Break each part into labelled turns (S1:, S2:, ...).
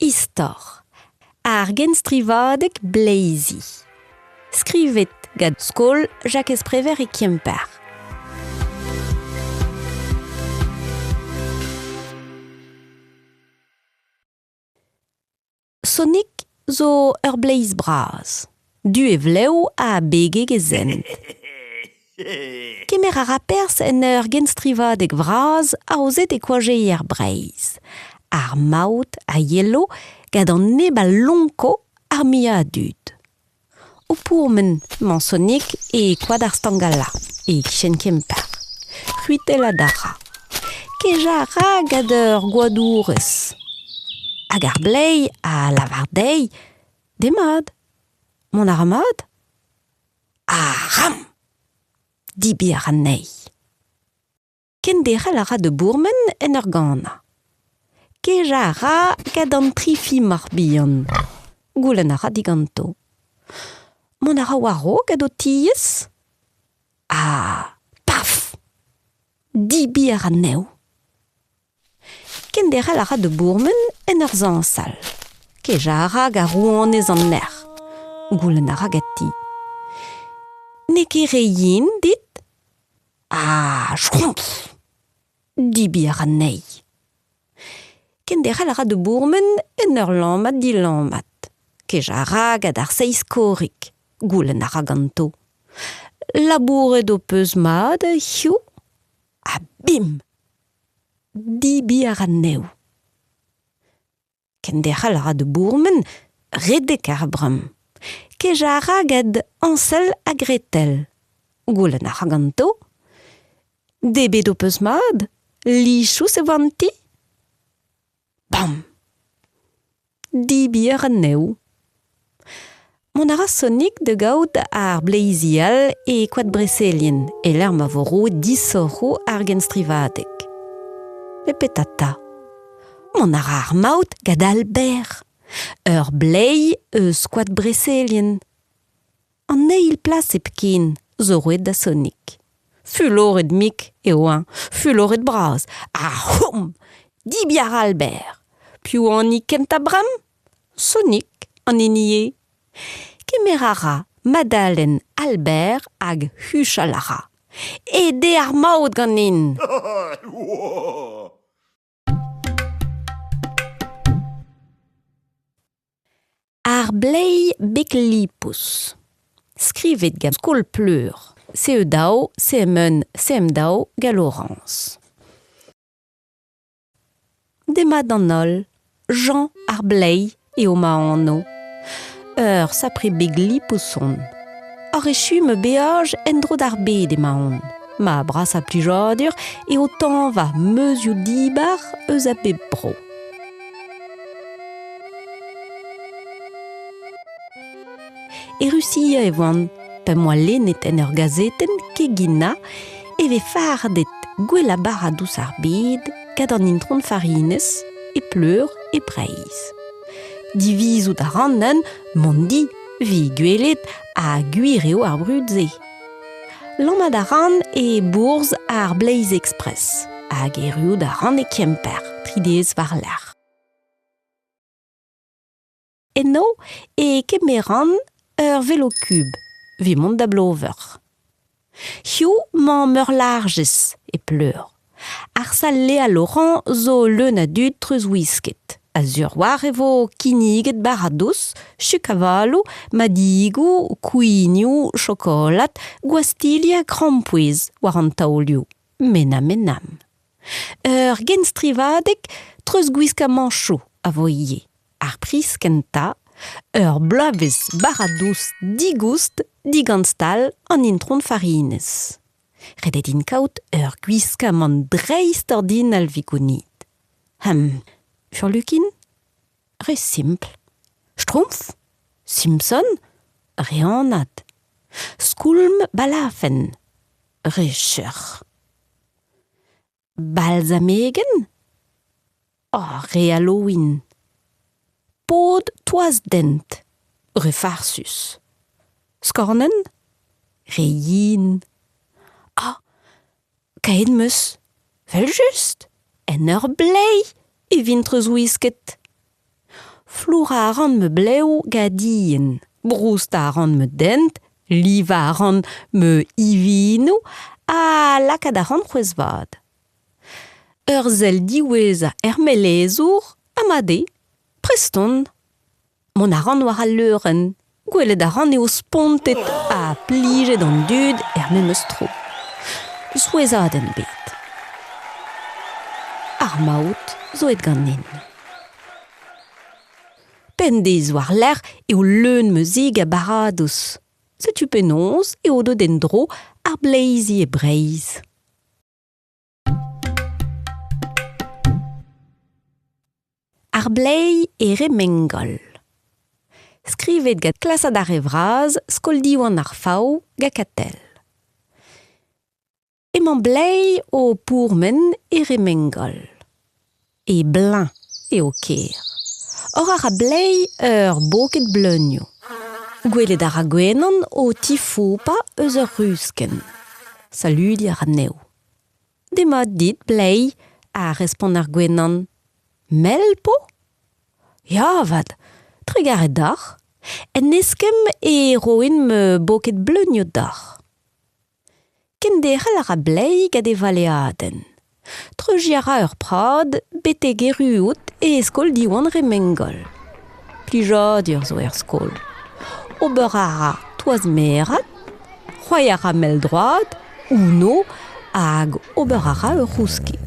S1: Istor ar genstrivadeg bleizi. Skrivet gant skol Jakez Prévert e Kemper. Sonig zo ur bleiz bras. Du e vlev ha begek e zent. Kemer a ra perzh en ur genstrivadeg vras aozet e koajeier Breizh. Ar maout a yelo gant an neb a lonko ar muiañ a dud. O pourmen emañ Sonig e koad ar Stangala, e-kichen Kemper. C'hwitellat a ra. Kejañ a ra gant ur goadourez. Hag ar bleiz a lavar dezhi Demat, mont a ra mat? Aram! Debriñ a ra anezhi. Kenderc'hel a ra da bourmen en ur ganañ. Kejañ a ra gant an tri fimoc'h bihan. Goulenn a ra diganto. Mont a ra war-raok gant ho tiez? Ha paf! Debriñ a ra anezho. Kenderc'hel a ra da bourmen en ur zañsal. Kejañ a ra gant rouanez an nec'h. Goulenn a ra ganti. N'eo ket re yen dit? Ha chrompf! Debriñ a ra anezhi. Kenderc'hel a ra da bourmen en ur lammat-dilammat. Kejañ a ra gant ar seizh korrig. Goulenn a ra ganto. Labouret ho peus mat hiziv? Ha bim! Debriñ a ra anezho. Kenderc'hel a ra da bourmen, redek ar bramm. Kejañ a ra gant Añsel ha Gretel. Goulenn a ra ganto. Debret ho peus mat? Lichous e oa an ti? Bam! Debriñ a ra anezho. Mont a ra Sonig da gaout ar bleizi all e koad Breselien e-lec'h ma vo roet disoc'hoù ar genstrivadeg. Met petra 'ta? Mont a ra ar maout gant Albert, ur bleiz eus koad Breselien. An eil plas hepken zo roet da Sonig. Fuloret-mik eo-eñ, fuloret-bras, ha c'houm! Debriñ a ra Albert. Piv an hini kentañ bremañ? Sonig an hini eo. Kemer a ra Madalen Albert hag huchal a ra. Aet eo ar maout ganin. Ar bleiz beg-lipous. Skrivet gant Skol Pleur, CE2, CM1, CM2 gant Laurence. Demat d'an holl, Jean ar Bleiz eo ma anv. Ur sapre beg-lipous on. Oc'h echu ma beaj en-dro d'ar bed emaon. Ma brasañ plijadur eo tañva meuzioù dibar eus a bep bro. E Rusia e oan p'em boa lennet en ur gazetenn keginañ e vez fardet gwellañ bara dous ar bed gant an Intron Farinez e Pleur e Breizh. Divizout a ran neuze mont di evit gwelet ha gwir eo ar brud-se. Lammat a ran e bourzh ar Bleiz Express hag erruout a ran e Kemper tri devezh war-lerc'h. Eno e kemeran ur velokub evit mont da Blover. Hiziv 'mañ Meurlarjez e Pleur. Ar sal Léa Laurent zo leun a dud treuzwisket. Ha sur 'walc'h e vo kinniget bara-dous, chuk-avaloù, madigoù, kouignoù, chokolad, gwastilli ha krampouezh war an taolioù. Menam-menam. Ur genstrivadeg treuzgwiskamanchoù a vo ivez. Ar priz kentañ, ur bloavezh bara-dous digoust digant stal an Intron Farinez. Ret eo din kaout ur gwiskamant dreistordinal evit gounit. Hum, furlukin? Re simpl. Schtroumpf? Simpson? Re anat. Skoulm balafenn? Re cheuc'h. Balzamegenn? Oh, re Halloween. Pod toaz-dent? Re farsus. Skornenn? Re yen. Ah, kaet 'm eus, 'vel-just, en ur bleiz e vin treuzwisket. Flourañ a ran ma blev gant dienn, broustañ a ran ma dent, livañ a ran ma ivinoù ha lakaat a ran c'hwezh-vat. Ur sell diwezhañ er melezour ha mat eo, prest on. Mont a ran war al leurenn, gwelet a ran eo spontet ha plijet an dud er memes tro. Souezhadenn ebet. Ar maout zo aet ganin. Pemdez war-lerc'h eo leun ma zig a baradoz. Setu penaos eo deuet en-dro ar bleizi e Breizh. Ar bleiz e Remengol. Skrivet gant klasad ar re vras Skol Diwan ar Faou gant Katell. Emañ Bleiz o pourmen e Remengol. E bleuñv eo kêr. Oc'h a ra Bleiz ur boked bleunioù. Gwelet a ra gwenan o tifoupañ eus ur ruskenn. Saludiñ a ra anezho. Demat dit, Bleiz, a respont ar gwenan. Mel 'po ? Ya avat, trugarez deoc'h. En eskemm e roin ma boked bleunioù deoc'h. Kenderc'hel a ra Bleiz gant e valeadenn. Treuziñ a ra ur prad betek erruout e skol Diwan Remengol. Plijadur zo er skol. Ober a ra toaz-merat, c'hoari a ra mell-droad, Uno hag ober a ra ur c'houskig.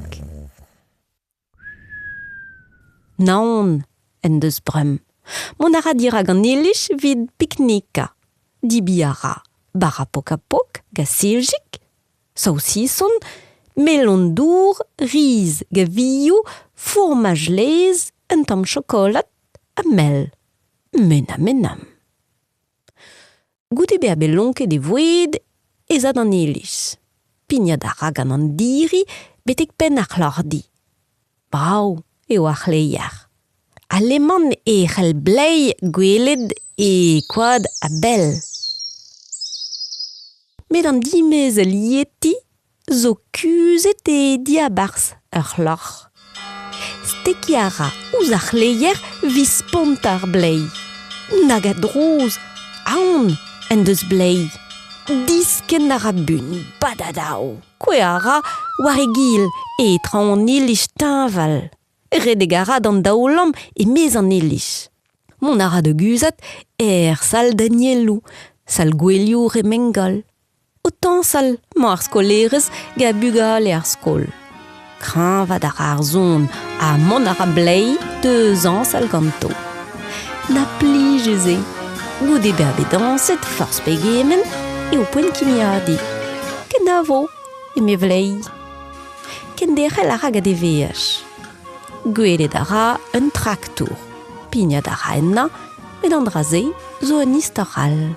S1: Naon en deus bremañ. Mont a ra dirak an iliz evit piknikañ. Debriñ a ra bara pok-ha-pok gant siljig, saosison, melon-dour, riz gant vioù, fourmaj laezh, un tamm chokolad ha mel. Menam-menam. Goude bezañ bet lonket e voued ez a d'an iliz. Pignat a ra gant an diri betek penn ar c'hloc'hdi. Brav eo ar c'hleier. Aleman e c'hell Bleiz gwelet e koad a-bell. Met an dimezell Yeti zo kuzhet e diabarzh ur c'hloc'h. Stekiñ a ra ouzh ar c'hleier evit spontañ ar bleiz. Nag a drouz, aon en deus bleiz. Diskenn a ra buan, badadav, kouezhañ a ra war e gil e traoñ an iliz teñval. Redek a ra d'an daoulamm e-maez an iliz. Mont a ra da guzhat er sal Danielou, sal gouelioù Remengol. O tañsal emañ ar skolaerez gant bugale ar skol. Kreñvaat a ra ar son ha mont a ra bleiz da zañsal ganto. Na plijus eo! Goude bezañ bet dañset forzh pegement eo poent kimiadiñ. Kenavo, eme Vleiz. Kenderc'hel a ra gant e veaj. Gwelet a ra un traktour. Pignat a ra ennañ, met an dra-se zo un istor all.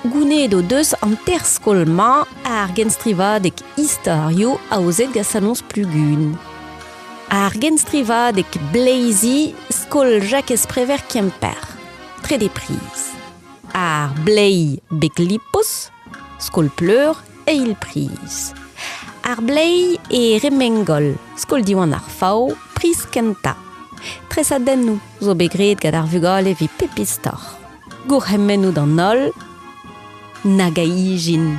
S1: Gounezet o deus an teir skol-mañ ar genstrivadeg istorioù aozet gant saloñs Plugun. Ar genstrivadeg bleizi skol Jakez Prévert Kemper, trede priz. Ar bleiz Beglipos, skol Pleur, eil priz. Ar bleiz e Remengol, skol Diwan ar Faou, priz kentañ. Tresadennoù zo bet graet gant ar vugale evit pep istor. Gourc'hemennoù d'an holl, nag a ijin!